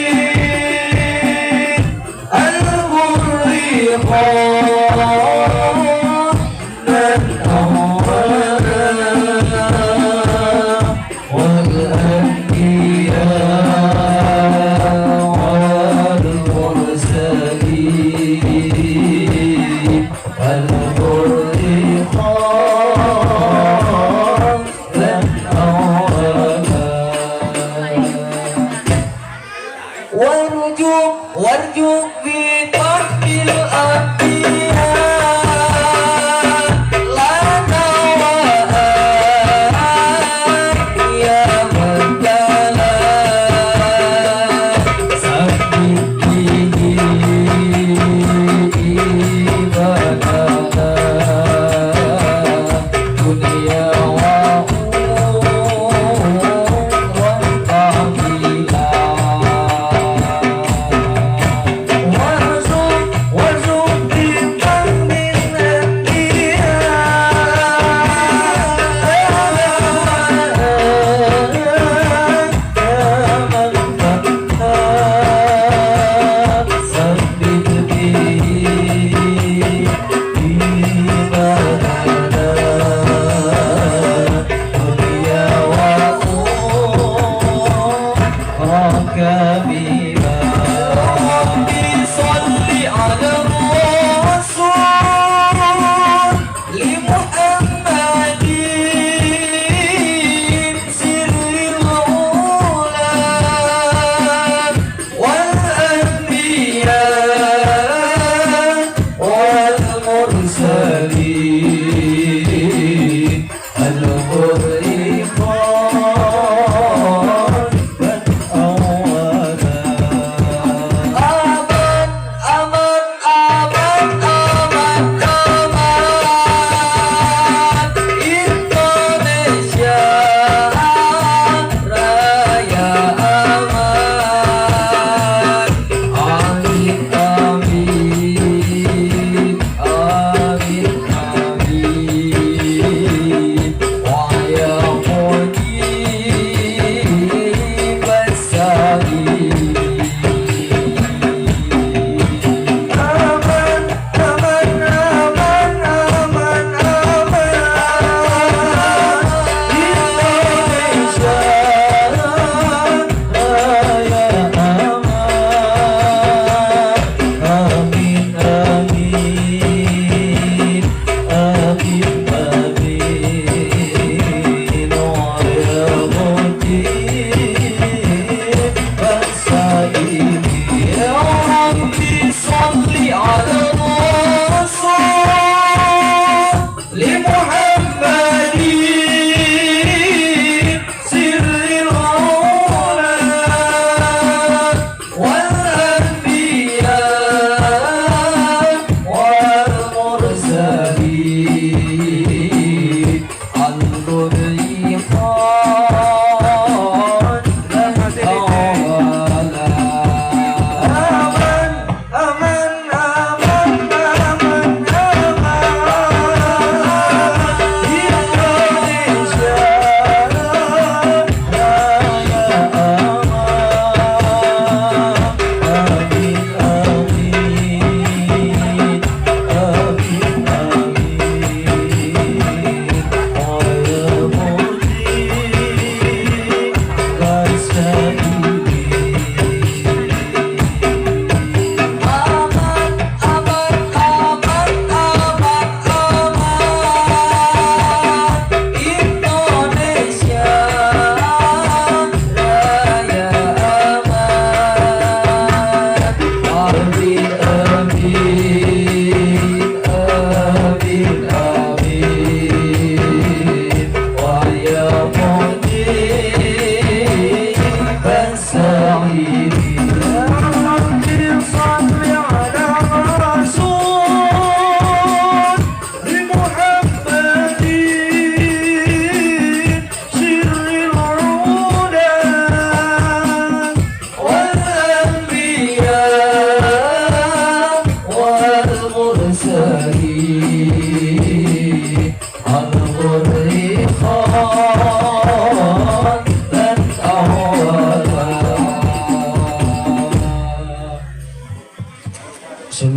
والمرسلين الغر قولا أولا والأنبياء والمرسلين الغر قولا أولا. وارجو وارجو بطرف الأنبياء لنا يا مكانا ثبت به إيماننا دنيا وأخرى قبيلا.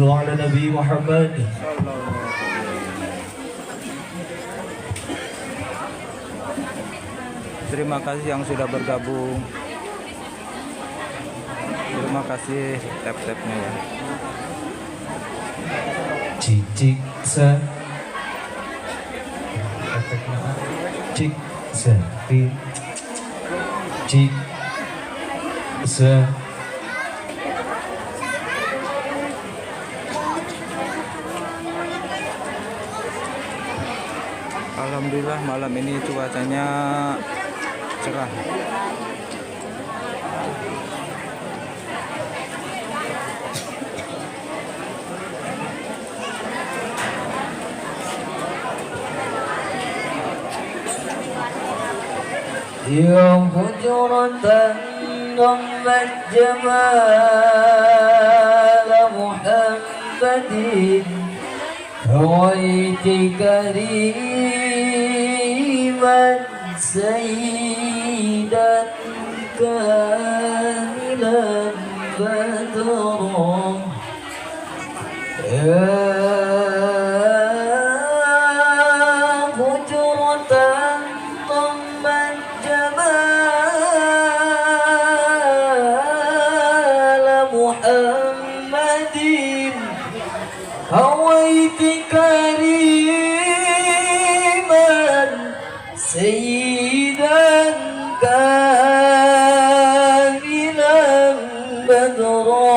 Sallu ala Nabi Muhammad. Terima kasih yang sudah bergabung. Terima kasih tap-tapnya ya. Cicik se. Efeknya cik se ti cik se. Alhamdulillah malam ini cuacanya cerah. يوم حجرة ضمت جمال محمد رويت كريما سيدا كاملا بدرا. يا حجرة ضمت جمال محمد هويت كريما سيدا كاملا بدرا.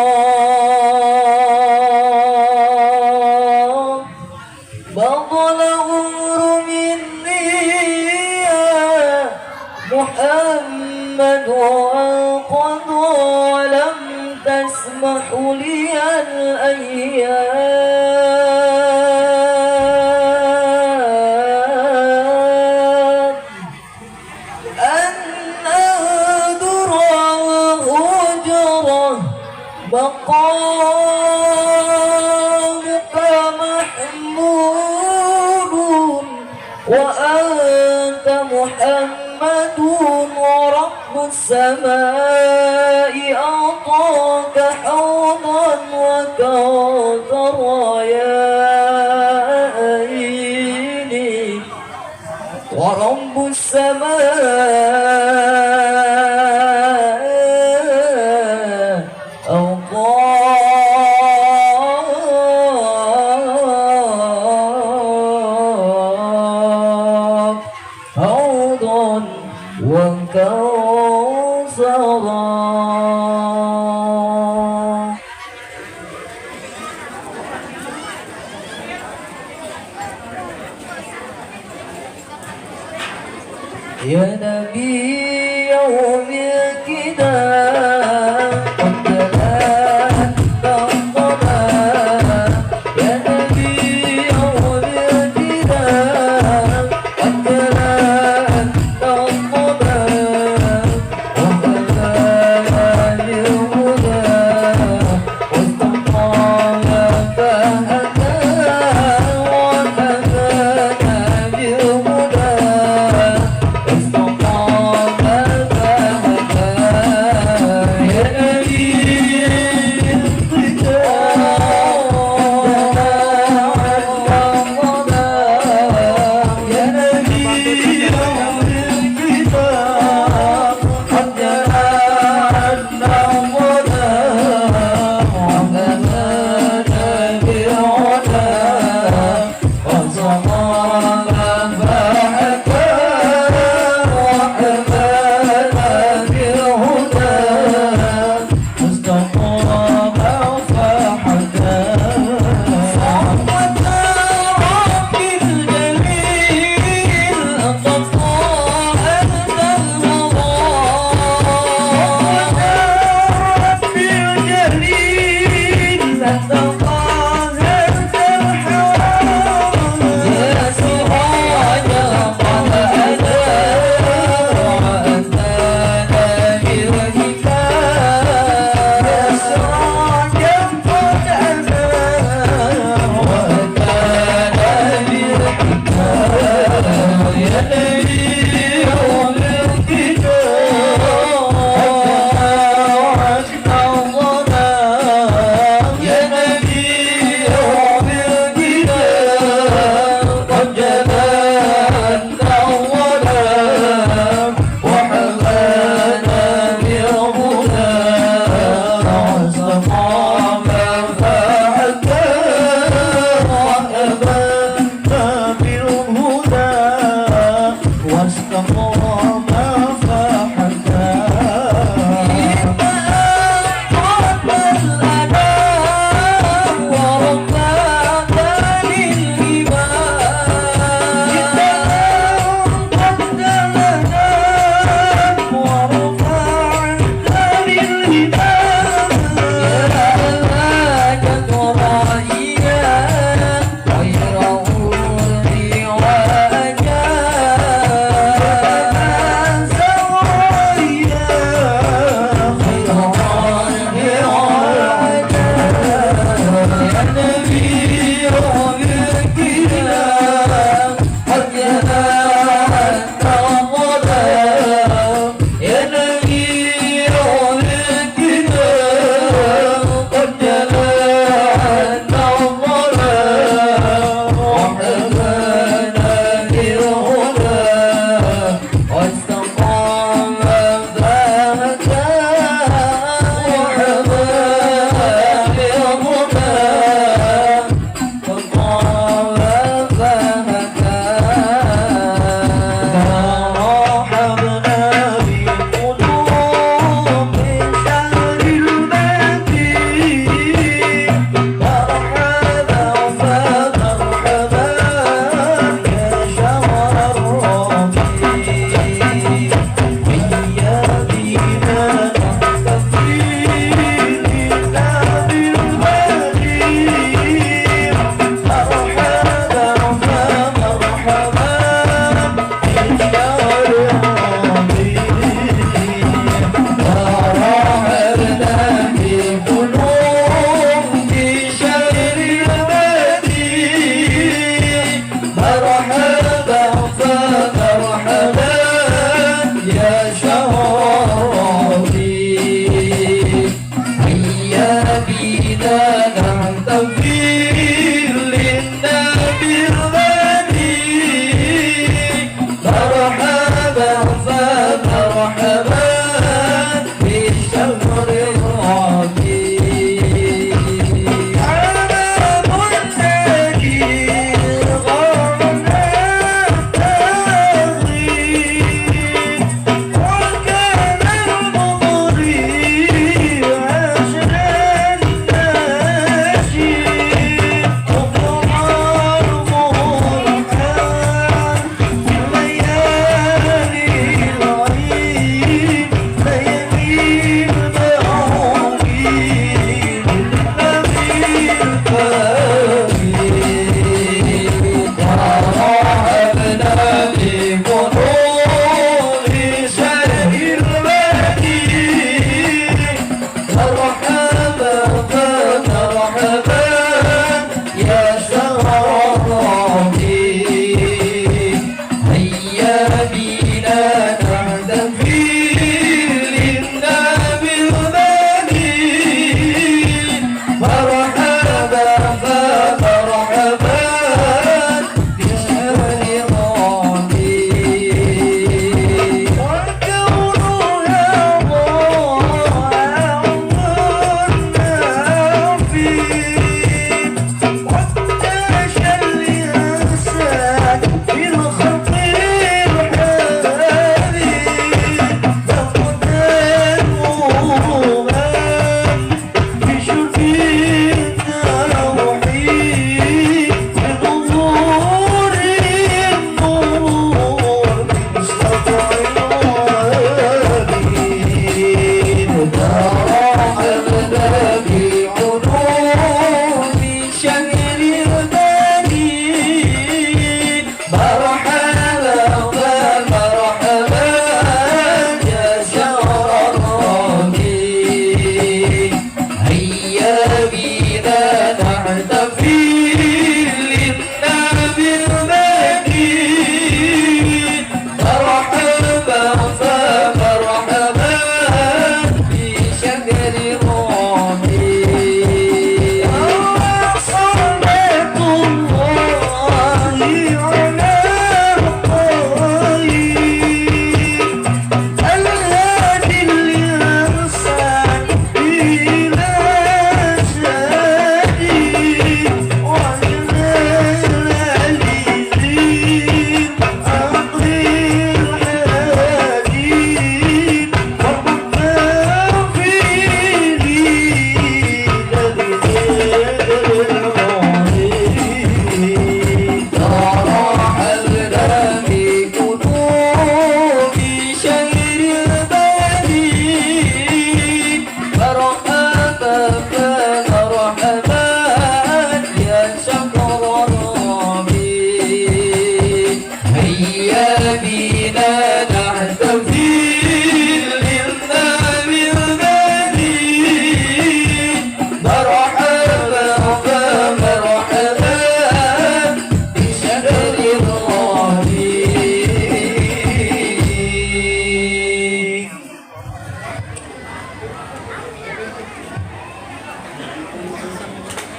مضى العمر مني يا محمد وانقضى لم تسمح لي الأيام أن أهدر هجرة. مقامك محمود وأنت محمد ورب السماء أعطاك حوضا وكوثرا يا عيني. ورب السماء أعطاك حوضا وكوثرا. يا نبي يوم الكتاب قد لا تنظما. يا نبي يوم الكتاب قد لا تنظما. وخلايا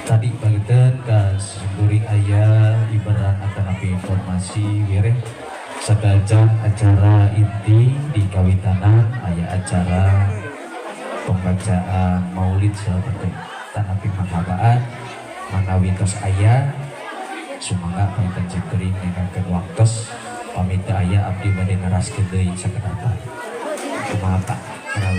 Tadi panginten ka simkuring aya ibarat atanapi informasi wireh sadajan acara inti di kawitanan aya acara pembacaan maulid salah tanapi manghabaan manawi tos aya sumangga panginten simkuring ninggalkeun waktos pamit aya abdi bade neraskeun deui sakedap. Kumaha Pak? Kenal.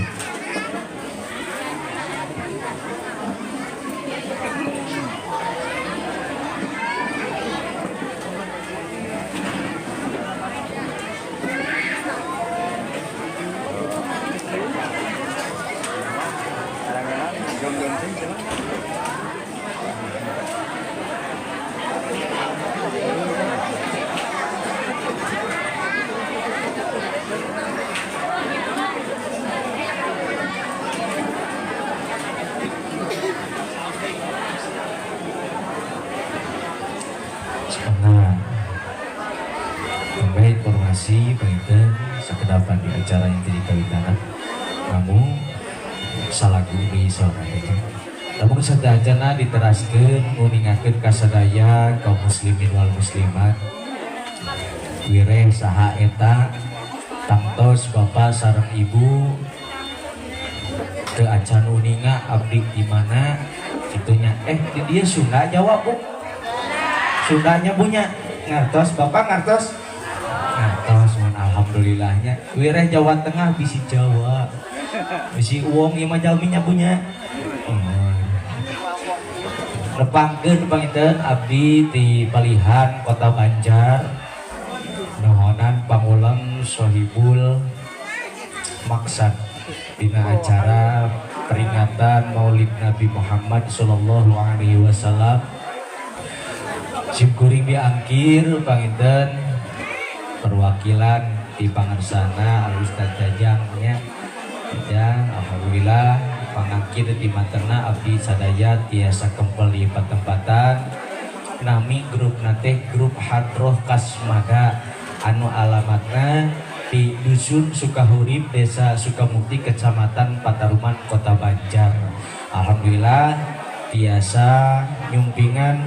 Nah, sampai informasi panginten sakedapan di acara yang di kawitanan namun salagu di saurang. Namun sadayana diteraskeun nguningakeun ka sadaya kaum muslimin wal muslimat wireh saha eta tangtos bapak sareng ibu teu acan uninga abdi di mana kitunya. Di dieu Sunda Jawa Bu? Sundanya punya ngartos bapak ngartos ngartos mun alhamdulillahnya wireh Jawa Tengah bisi Jawa bisi uang ieu mah jalminya punya. Nepangkeun panginten abdi di Palihan Kota Banjar nohonan panguleng Sohibul Maksad dina acara peringatan Maulid Nabi Muhammad sallallahu alaihi wasallam. Simkuring diangkir panginten perwakilan di Pangarsana Al Ustaz Jajang nya. Jajang alhamdulillah pangangkir di materna abdi sadaya tiasa kempel di patempatan. Nami grup nate grup Hadroh Kasmada anu alamatna di Dusun Sukahurip, Desa Sukamukti, Kecamatan Pataruman, Kota Banjar. Alhamdulillah tiasa nyumpingan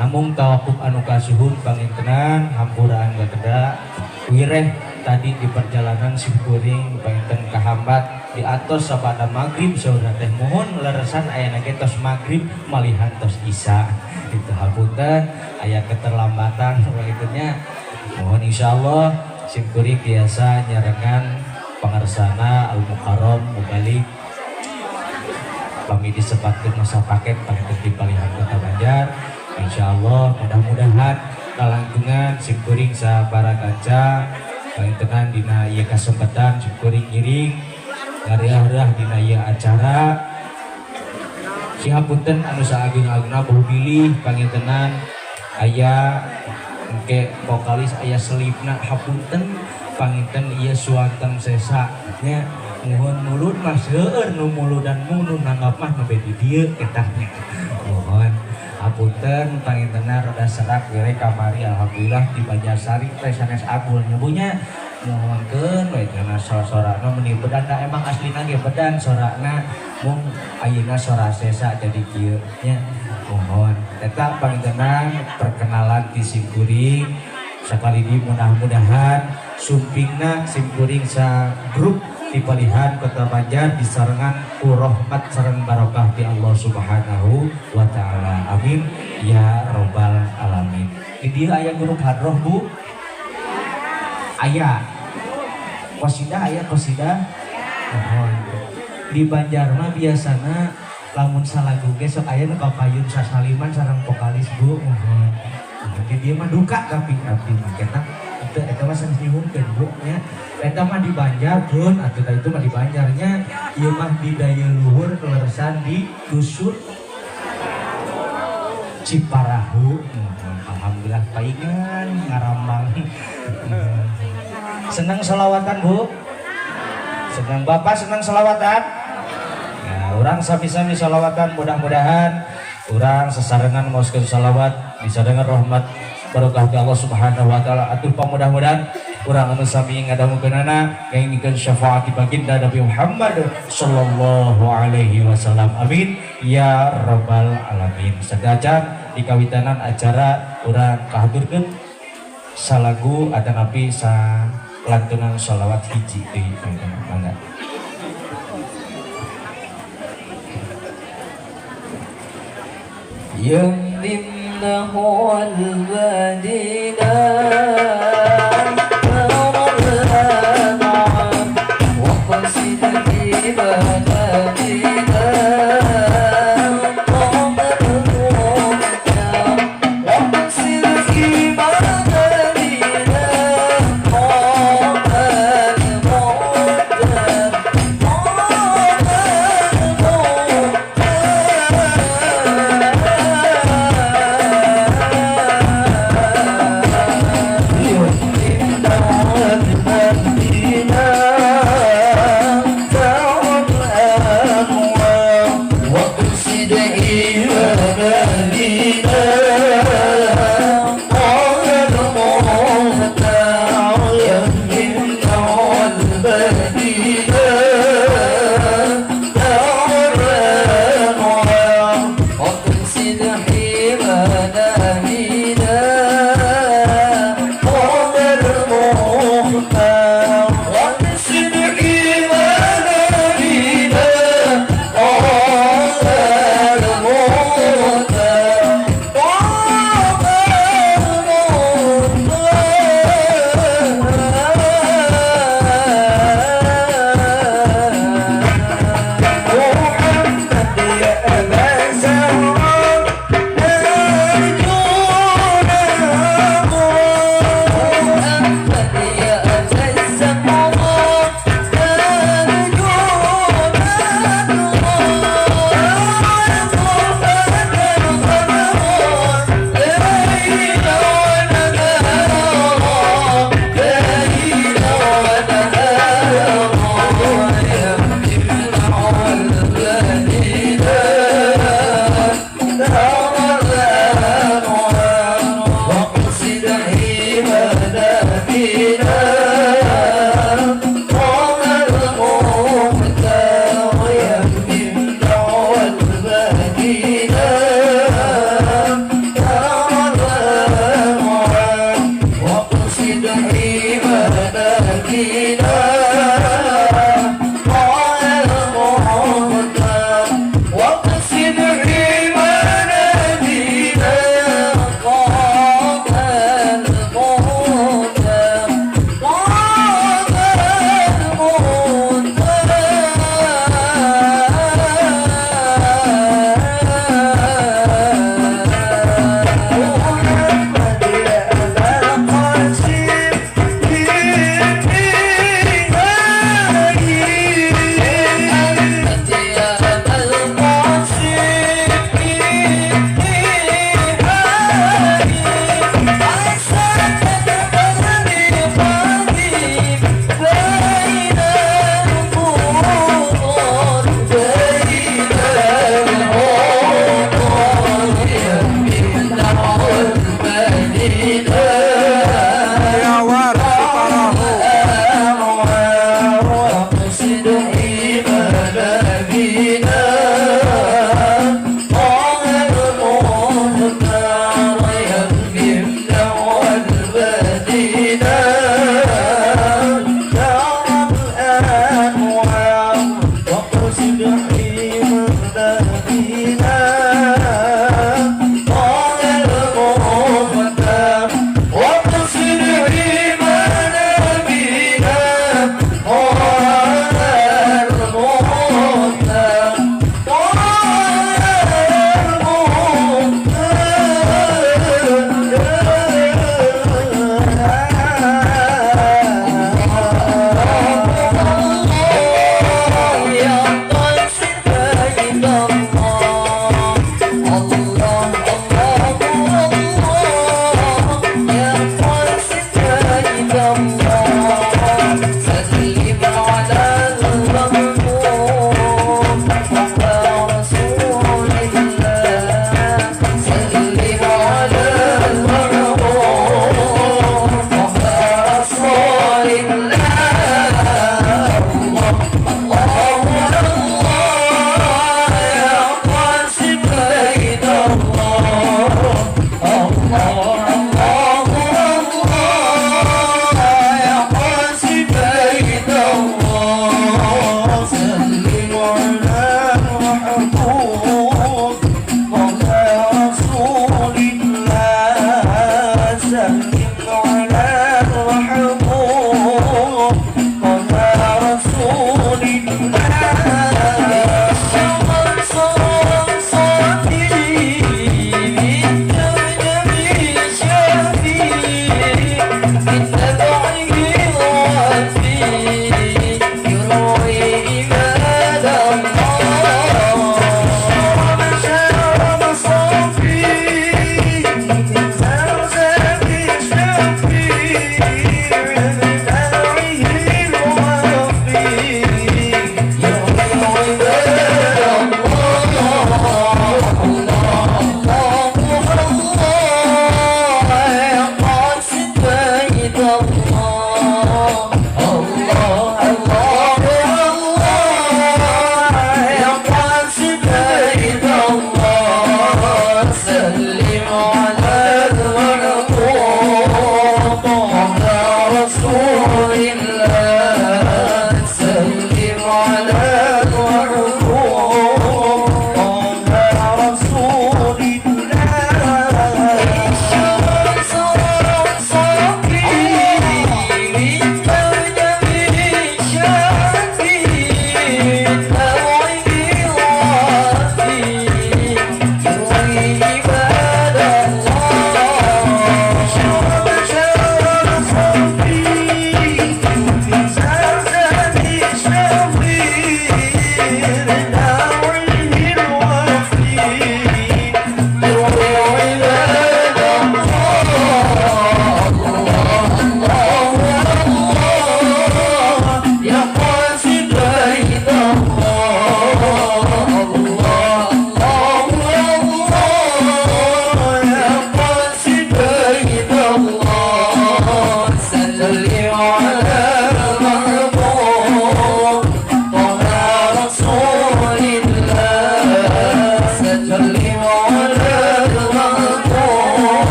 namung tawakuf anu kasuhun pangintenan hampuraan gateda wireh tadi di perjalanan simkuring panginten kahambat di atos sapada maghrib saudara teh mohon leresan ayana ge tos maghrib malihan tos isya itu hapunten aya keterlambatan pangintennya mohon insyaallah simkuring biasa nyarengan pangarsana Al Mukarram mubalik pami disepatkeun masa paket panginten di Palihan Kota Banjar. Insyaallah mudah-mudahan kalangkungan simkuring sabara kanca pangintenan dina ieu kasempatan simkuring ngiring Ngariah-riah dina ieu acara. Sihapunten anu saageng-agengna, bilih pangintenan aya engke vokalis aya selipna, hapunten panginten ieu suanten sesa nya. Muhun mulud mah seueur nu muludan, nu nanggap mah nu di dieu eta nya. Mohon hapunten pangintenna rada serak were kamari, alhamdulillah di Banjarsari teh sanes agul nyebunya. Mohonkeun we kana sorana meni bedan da emang aslina ge bedan sorana, mung ayeuna sora sesa jadi kieu nya. Mohon eta pangintenan perkenalan ti simkuring sakali di. Mudah-mudahan sumpingna simkuring sa grup di Palihan Kota Banjar disarengan ku rahmat sareng barokah di Allah Subhanahu wa taala. Amin ya robbal alamin. Di dieu aya grup hadroh, Bu? Aya. Qasidah aya qasidah? Mohon. Di Banjar mah biasana lamun salagu ge sok aya nu kapayun sasaliman sareng vokalis, Bu. Mohon. Di dieu mah duka, tapi abdi mah kita itu eta mah sanes nyuhunkeun, Bu, nya. Eta mah di Banjar pun atuh, itu mah di Banjarnya, ieu mah di daya luhur keleresan di dusun Ciparahu. Alhamdulillah paingan ngarambang. Senang selawatan, Bu? Senang. Bapak senang selawatan? Nah, urang sami-sami selawatan, mudah-mudahan urang sesarengan maoskeun salawat bisa dengan rahmat barokah ti Allah Subhanahu wa taala. Atuh mudah-mudahan urang anu sami ngadangukeunana ngengingkeun syafaat ti baginda Nabi Muhammad sallallahu alaihi wasallam. Amin ya rabbal alamin. Sadajan di kawitanan acara urang kahaturkeun salagu atanapi sa lantunan sholawat hiji deui, mangga. يمنه المدينة وقصد في بلدنا وقصد في بلدنا طاب المختار طاب المختار.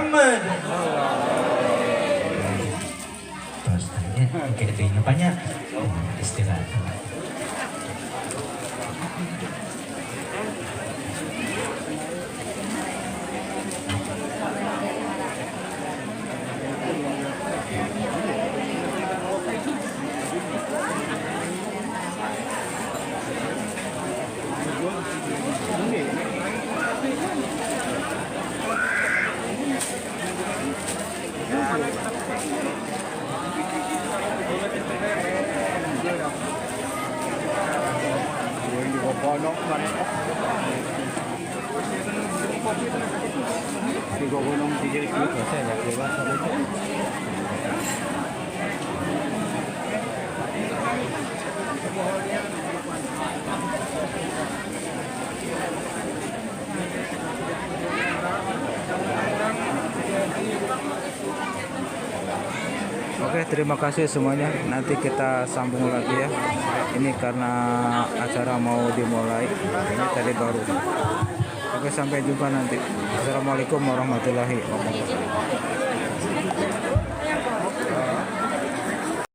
Muhammad. Terus tanya, kayak banyak istirahat. Oke, terima kasih semuanya. Nanti kita sambung lagi ya. Ini karena acara mau dimulai. Ini tadi baru. Oke, sampai jumpa nanti. Assalamualaikum warahmatullahi wabarakatuh.